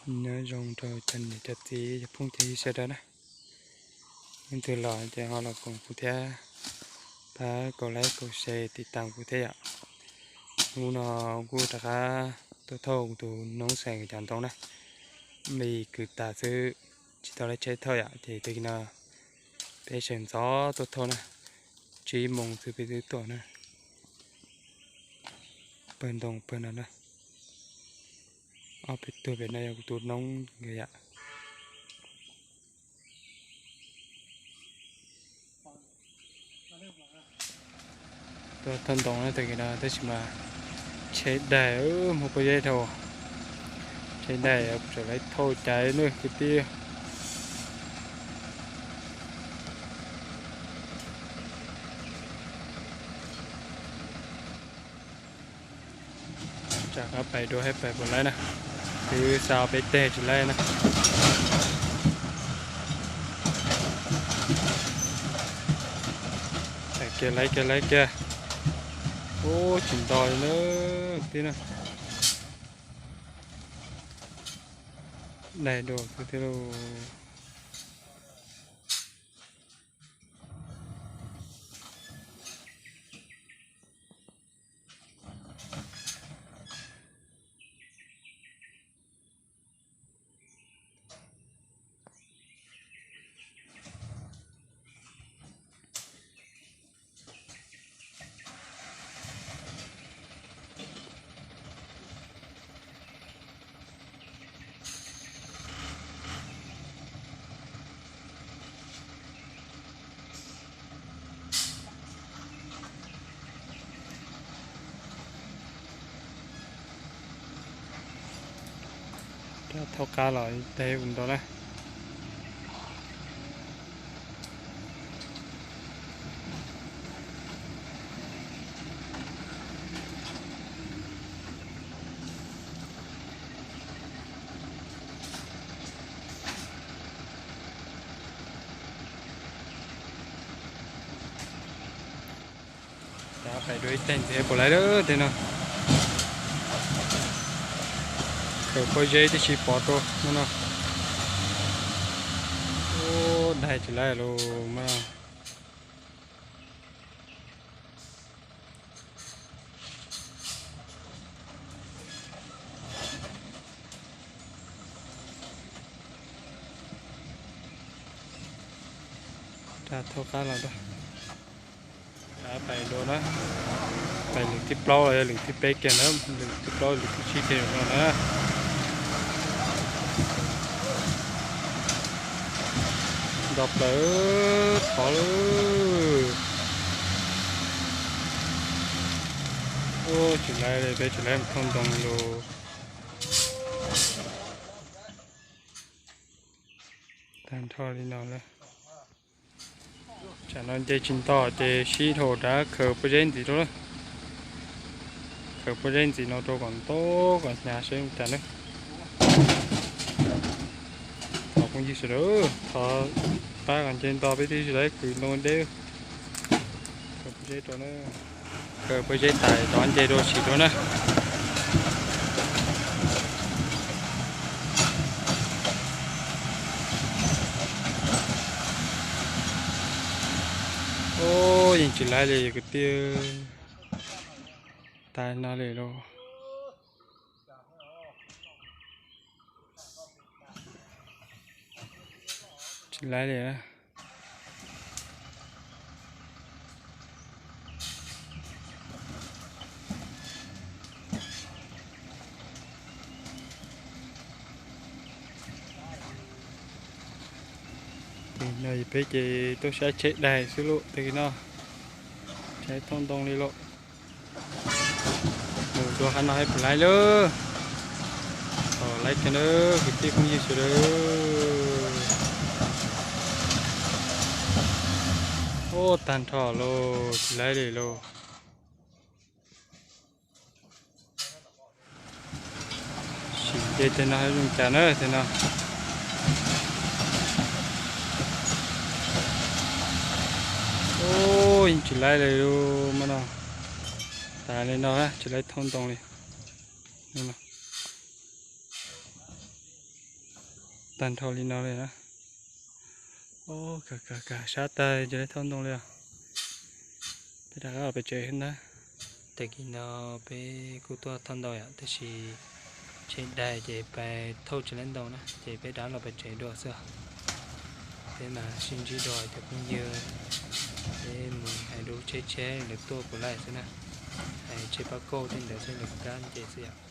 Nyob zoo rau cov niam cov txiv cov phooj cov ywg sawv daws na. Leej twg los ces ho los koom kuv thiab, pab kaum like kaum share tiv tam kuv thiab yom. Hnub no kuj rov qab tuaj thauj kuv tus noob xeem cov ntoo na, me kwv tas xwb, tsis tau lawv tsheb thauj yom, ces tag kis no peb sawv ntxov tuaj thauj na, tsib moos xwb peb twb tuaj na. Pawg ntoo pawg no na, ob peb tug pem no yog kuv tus noob nkawd yom. Tuaj thauj ntoo na, tag kis no tab sis mas tsheb daig, muaj pob zeb dhau, tsheb daig tseem lawv thauj cais na kwv tij. Tsam qab pais dua saib pais puas laib na, twb xa peb teg tsis laib na. Kiag laib kiag laib kiag. Ub, tsis nto li na, tib na. Daig dua xwb thiab lauj. Rov thauj qab los teg ua ntau na. Rov pais dua ib teg ntxiv puas laib lawm tej no. Khaws pob zeb tib si pov rau no no. Ub, daig tsis laib lawm mas. Rov thauj qab los rau. Rov pais dua na. Pais lwm thib plaub los yog lwm thib peb kiag na, lwm thib plaub lwm thib tsib kiag no na. Nto plaws thov lawm. Ub, tsis laib li, peb tsis laib mus thauj ntoo li lauj. Tag nrho li no lawm. Tsam no nce tsis nto ces sib dhau rov khaws pob zeb ntxiv rau na. Khaws pob zeb ntxiv no rau kom ntau kom hnyav seb ua cas na. Thov phooj ywg sawv daws thov pab kom nce nto peb thiaj tsis laib kwv ntoo deb. Khaws pob zeb rau na. Khaws pob zeb tas rov nce rau sim rau na. Ub, yeej tsis laib li kwv tij. Tas no li lauj. Tsis laib li. Ces no peb ces tuaj saib tsheb daig xwb lauj, tag kis no tsheb thauj ntoo li lauj. Mus dua qhov no saib puas laib lauj. Thov laib kiag nawb kwv tij phooj ywg sawv daws. Ub, tag nrho lauj, tsis laib li lauj. Sim nce tej no zoo cas na tej no. Ub, yeej tsis laib li mas no. Tas li no tsis laib thauj ntoo li. Tag nrho li no li na. Kawg kawg kawg, sab tag ces lawv thauj ntoo li os. Peb rov qab los pem tsev na. Tag kis no peb kuj tuaj thauj ntoo yom, tab sis tshem daig ces pais thauj tsis laib ntoo na, ces peb rov qab los pem tsev dua xwb. Peb mam sib ntsib dua cov phooj ywg, peb mus hais dua lub tsheb tsheb lawv tuaj puas laij xwb na. Hais tsheb pab kauj tej ntawd xwb, lawv kab nce xwb yom.